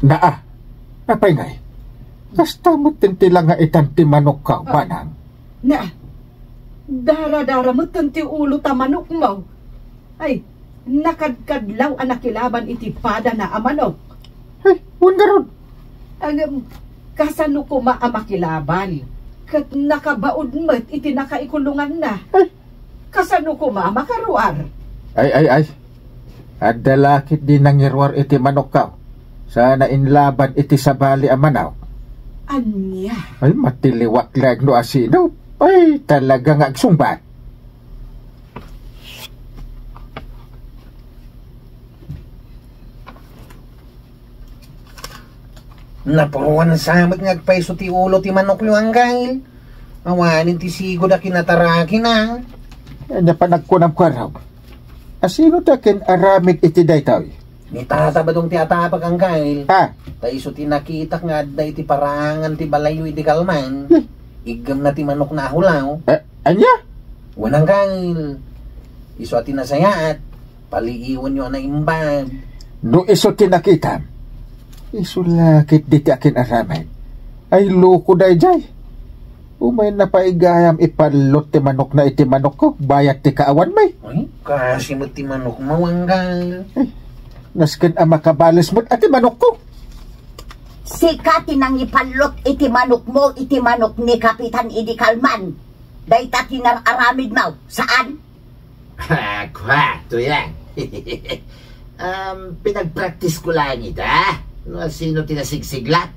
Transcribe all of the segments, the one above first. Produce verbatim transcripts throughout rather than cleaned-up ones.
Naa, apay ngay? Kasta met ti langa itan ti manokkaw, Ah. Banang. Na, daradara met ti ulo ta manokmo. Ay, nakadkadlaw a nakilaban iti padana a manok. Ay, wen ngarud. Ngem, kasano koma a makilaban? Ket nakabaud met iti nakaikulonganna. Ay. Kasano koma a makaruar? Ay, ay, ay. Adda la ketdi nangiruar iti manokkaw. Saan a inlaban iti sabali a manok. Ania? Ay, matiliwak laeng no asino. Ay, talaga nga agsungbat. Napuruan sa met nga agpayso ti ulo ti manokyo, Anggail. Awanen ti sigud a kinatarakina. Ania pay nagkunam, Kuarog? Asino ti akin-aramid iti daytoy? Ni Tata Badong ti atapek, Anggail. Ah. Ta isu ti nakitak nga adda iti paraangan ti balayyo idi kalman. Hmm. Iggemna ti manokna a hulaw. Eh, ania? Wen, Anggail. Isu a ti nasayaat. Paliiwanyo a naimbag. No isu ti nakitam, isu la ketdi ti akin-aramid. Ay, loko daydiay. Umayna pay gayam ipallot ti manokna iti manokko, bayat ti kaawan, may. Ay, kasi met ti manokmo, Anggail. Ay, nasken a makabales met a ti manokko. Sika ti nangipallot iti manokmo, iti manok ni Kapitan idi kalman. Dayta ti nar-aramidmo, saan? Ah, kwa, tuyang. Um, pinagpraktisko laeng ita. No, sino ti nasigsiglat?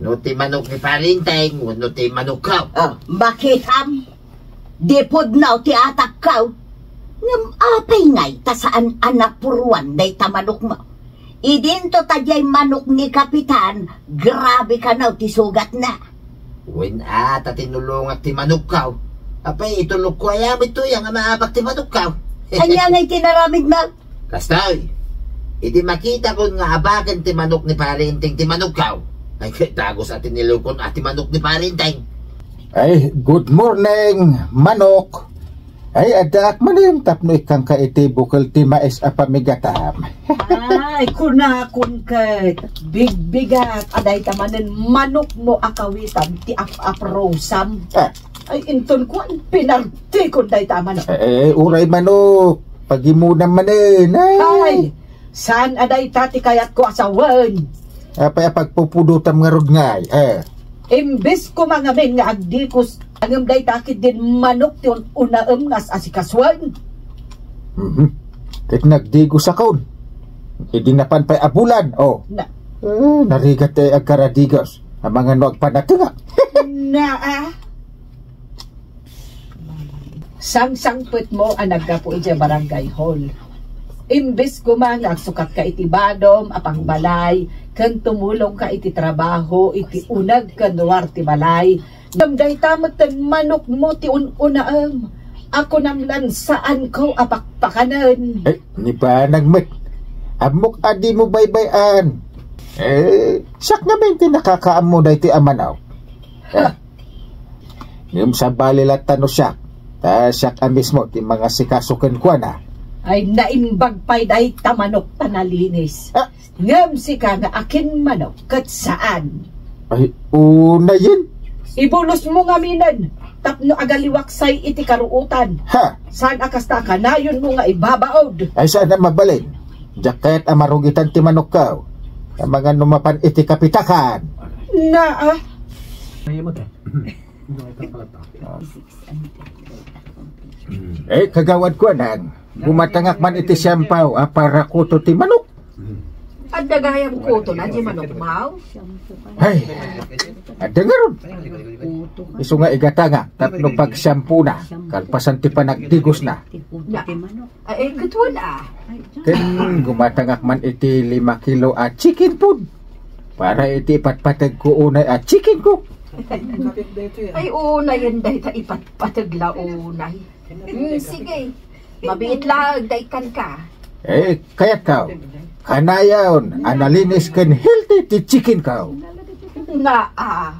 No, ti manok ni Pare Enteng, wenno ti manokko? Oh, makitam. Di pudno ti atakko. Ngem apay ngay ta saan a napuruan dayta manokmo? Idinto ta diay manok ni Kapitan, grabe kano ti sugatna. Wen a, ta tinulongak ti manokko. Apay, itulokko aya met tuyang a maabak ti manokko? Ania ngay ti naramidmo? Kastoy, idi makitakon nga abaken ti manok ni Pare Enteng ti manokko, ay, ket dagus a tinulokon a ti manok ni Pare Enteng. Ay, good morning, manok. Ay, addaak manen tapno ikkangka iti bukel ti mais a pamigatam. Ay, kunakon ket, bigbigat a dayta manen manokmo a kawitan ti ap-aprosam. Ah. Ay, inton kuan, pinartikon dayta a manok. Eh, eh, uray manok, pagimunam manen. Ay. Ay, Saan a dayta ti kayatko a sawen? Apay a pagpupudotam ngarud ngay, eh? Imbes koma ngamin nga agdigos, ngem dayta ketdin manok ti un-unaem nga as-asikasuen. Mhm. Ket nagdigosakon. Idi napan pay a bulan, oh. Na- Eh, narigat ti agkaradigos. Amangan no agpanatenga. Na, ah. Sangsangpetmo a naggapu idiay barangay hall. Imbes koma nga agsukatka iti badom a pangbalay ken tumulongka iti trabaho iti uneg ken ruar ti balay, ngem dayta metten manokmo ti un-unaem a kunam lan saanko a pakpakanen. Eh, ni banag met. Ammok a dimo baybay-an. Eh, siak ngamin ti nakakaammo daytoy a manok. Eh, Ngem sabali latta no siak, ta siak a mismo ti mangasikaso kenkuana. Ay, naimbag pay dayta manok ta nalinis. Ah. Ngem sika nga akin manok, ket saan. Ay, unayen. Ibulosmo ngaminen, tapno agaliwaksay iti karuotan. Ha? Saan a kasta a kanayonmo nga ibabaod? Ay, saan a mabalin. Diak kayat a marugitan ti manokko. Amangan no mapan iti kapitakan. Naa. Eh, kagawad ko, anang. Gumatangak man iti siampaw a para kuto ti manok. Adda gayam kuto na di manok, maw? Ay, adda ngarud. Isu nga igatangak tapno pagsiampona, kalpasan ti panagdigosna. Na, ay, ket wen a. Ken gumatangak man iti lima kilo a chicken food. Para iti ipatpateg ko unay a chicken ko. Ay, unayen dayta ipatpateg la unay. Mm, sige. Mabiit laeng dayta ka. Eh, kayat kaw. Kanayon a nalinis ken healthy ti chicken kaw. Naa.